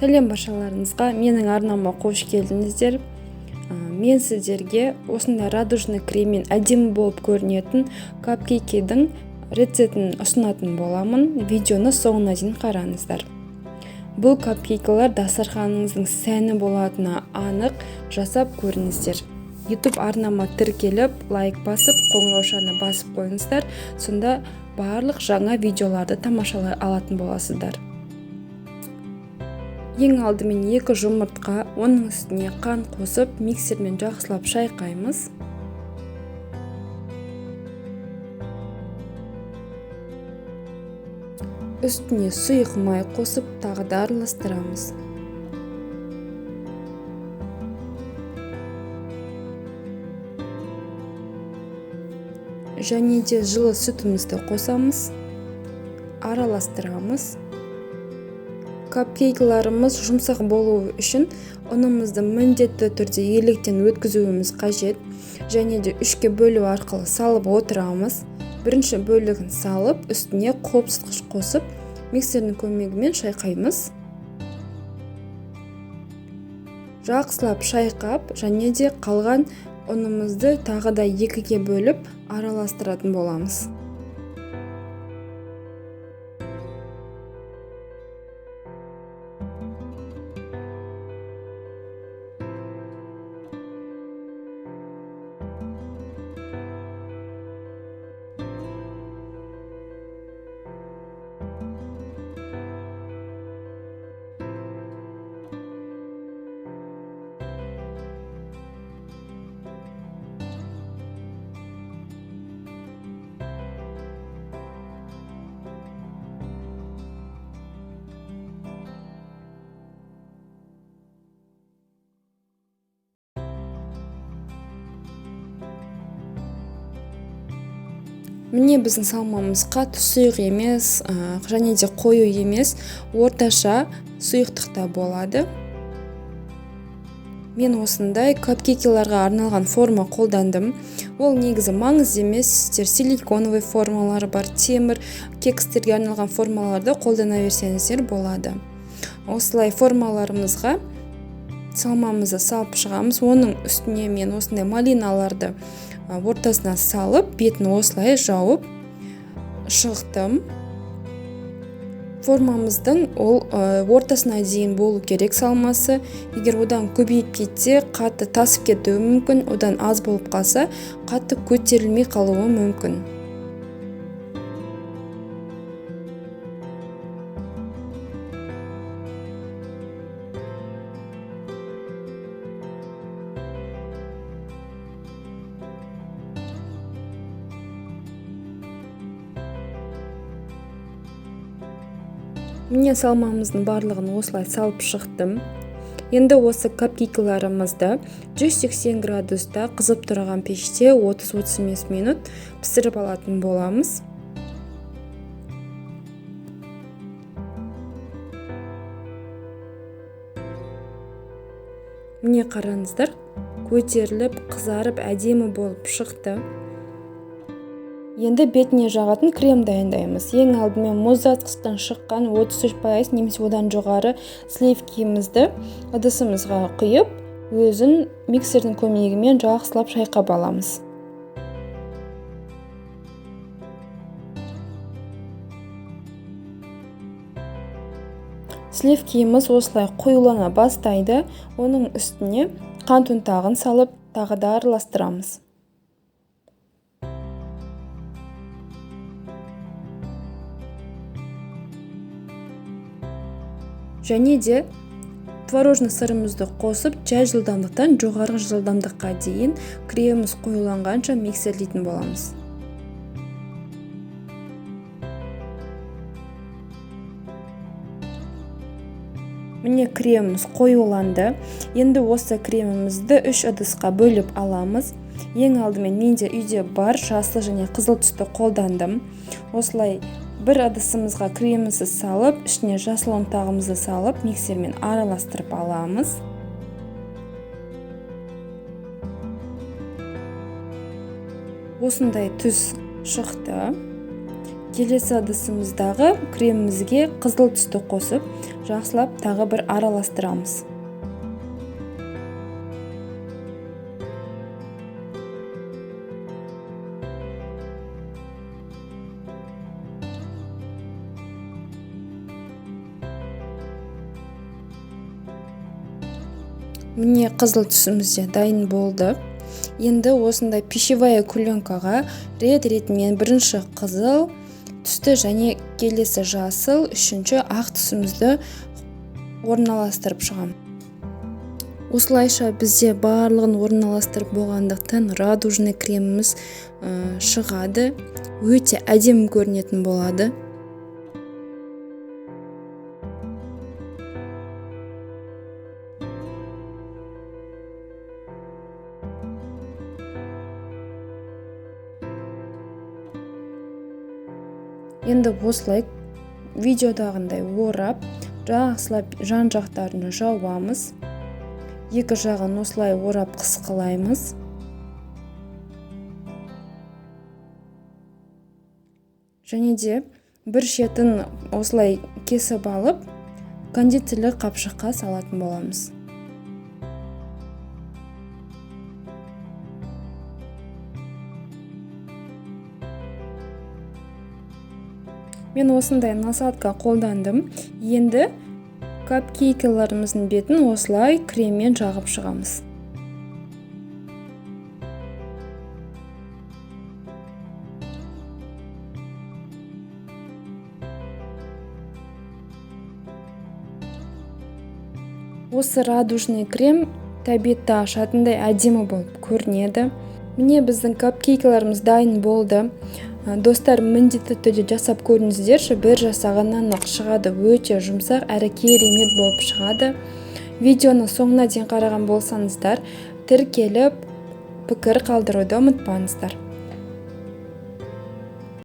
Сәлем баршаларыңызға, менің арнама қош келдіңіздер. Мен сіздерге осындай радужный креммен әдемі болып көрінетін капкейкидің рецептін ұсынатын боламын. Видеоны соңына дейін қараңыздар. Бұл капкейкалар дастарханыңыздың сәні болатыны анық, жасап көріңіздер. YouTube арнама тіркеліп, лайк басып, қоңыраушаны басып қойыңыздар. Сонда барлық жаңа видеоларды тамашалай алатын боласыздар. Ең алдымен 2 жұмыртқа, оның үстіне қан қосып, миксермен жақсылап шайқаймыз. Үстіне сұйық май қосып, тағы да араластырамыз. Және де жылы сүтімізді қосамыз, араластырамыз. Капкейкаларымыз жұмсақ болуы үшін ұнымызды міндетті түрде електен өткізуіміз қажет. Және де 3-ке бөлу арқылы салып отырамыз. Бірінші бөлігін салып, үстіне қопсытқыш қосып, миксердің көмегімен шайқаймыз. Жақсылап шайқап, және де қалған ұнымызды тағы да 2-ге бөліп араластыратын боламыз. Міне біздің салмамыз қатты сұйық емес, және де қою емес, орташа сұйықтықта болады. Мен осындай капкейкаларға арналған форма қолдандым. Ол негізі маңызды емес, сіздер силиконовый формалары бар, темір кекстерге арналған формаларды қолдана берсеңіздер болады. Осылай формаларымызға салмамызды салып шығамыз. Оның үстіне мен осындай малиналарды ортасына салып, бетін осылай жауып шықтым. Формамыздың ол ортасына дейін болу керек салмасы. Егер одан көбейіп кетсе, қатты тасып кетуі мүмкін, одан аз болып қалса, қатты көтерілмей қалуы мүмкін. Міне салмамыздың барлығын осылай салып шықтым. Енді осы капкейкаларымызды 180 градуста қызып тұрған пеште 30-35 минут пісіріп алатын боламыз. Міне қараңыздар, көтеріліп, қызарып, әдемі болып шықты. Енді бетіне жағатын крем дайындаймыз. Ең алдымен мұздатқыштан шыққан 33% немесе одан жоғары сливкимізді ыдысымызға құйып, өзін миксердің көмегімен жақсылап шайқап аламыз. Сливкиміз осылай қоюлана бастайды. Оның үстіне қант ұнтағын салып, тағы да араластырамыз. Және де творожный сырымызды қосып, жай жылдамдықтан жоғарғы жылдамдыққа дейін креміміз қоюланғанша миксерлейтін боламыз. Міне креміміз қоюланды. Енді осы кремімізді 3 ыдысқа бөліп аламыз. Ең алдымен менде үйде бар жасыл және қызыл түсті қолдандым. Осылай бір ыдысымызға кремімізді салып, ішіне жасыл ұнтағымызды салып, миксермен араластырып аламыз. Осындай түс шықты. Келесі ыдысымыздағы кремімізге қызыл түсті қосып, жақсылап тағы бір араластырамыз. Міне, қызыл түсіміз де дайын болды. Енді осындай пищевая куленкаға рет-ретімен бірінші қызыл түсті және келесі жасыл, үшінші ақ түсімізді орналастырып шығамын. Осылайша бізде барлығын орналастырып болғандықтан радужный креміміз шығады. Өте әдемі көрінетін болады. Енді осылай видеодағындай орап, жақсылап жан-жақтарын жауамыз. Екі жағын осылай орап қысқылаймыз. Және де бір шетін осылай кесіп алып, кондитерлік қапшыққа салатын боламыз. Мен осындай насадка қолдандым. Енді капкейкаларымыздың бетін осылай креммен жағып шығамыз. Осы радужный крем тәбетті ашатындай әдемі болып көрінеді. Міне, біздің капкейкаларымыз дайын болды. Достар, міндетті түрде жасап көріңіздерші, бір жасағаннан-ақ шығады, өте жұмсақ әрі керемет болып шығады. Видеоны соңына дейін қараған болсаңыздар, тіркеліп, пікір қалдыруды ұмытпаңыздар.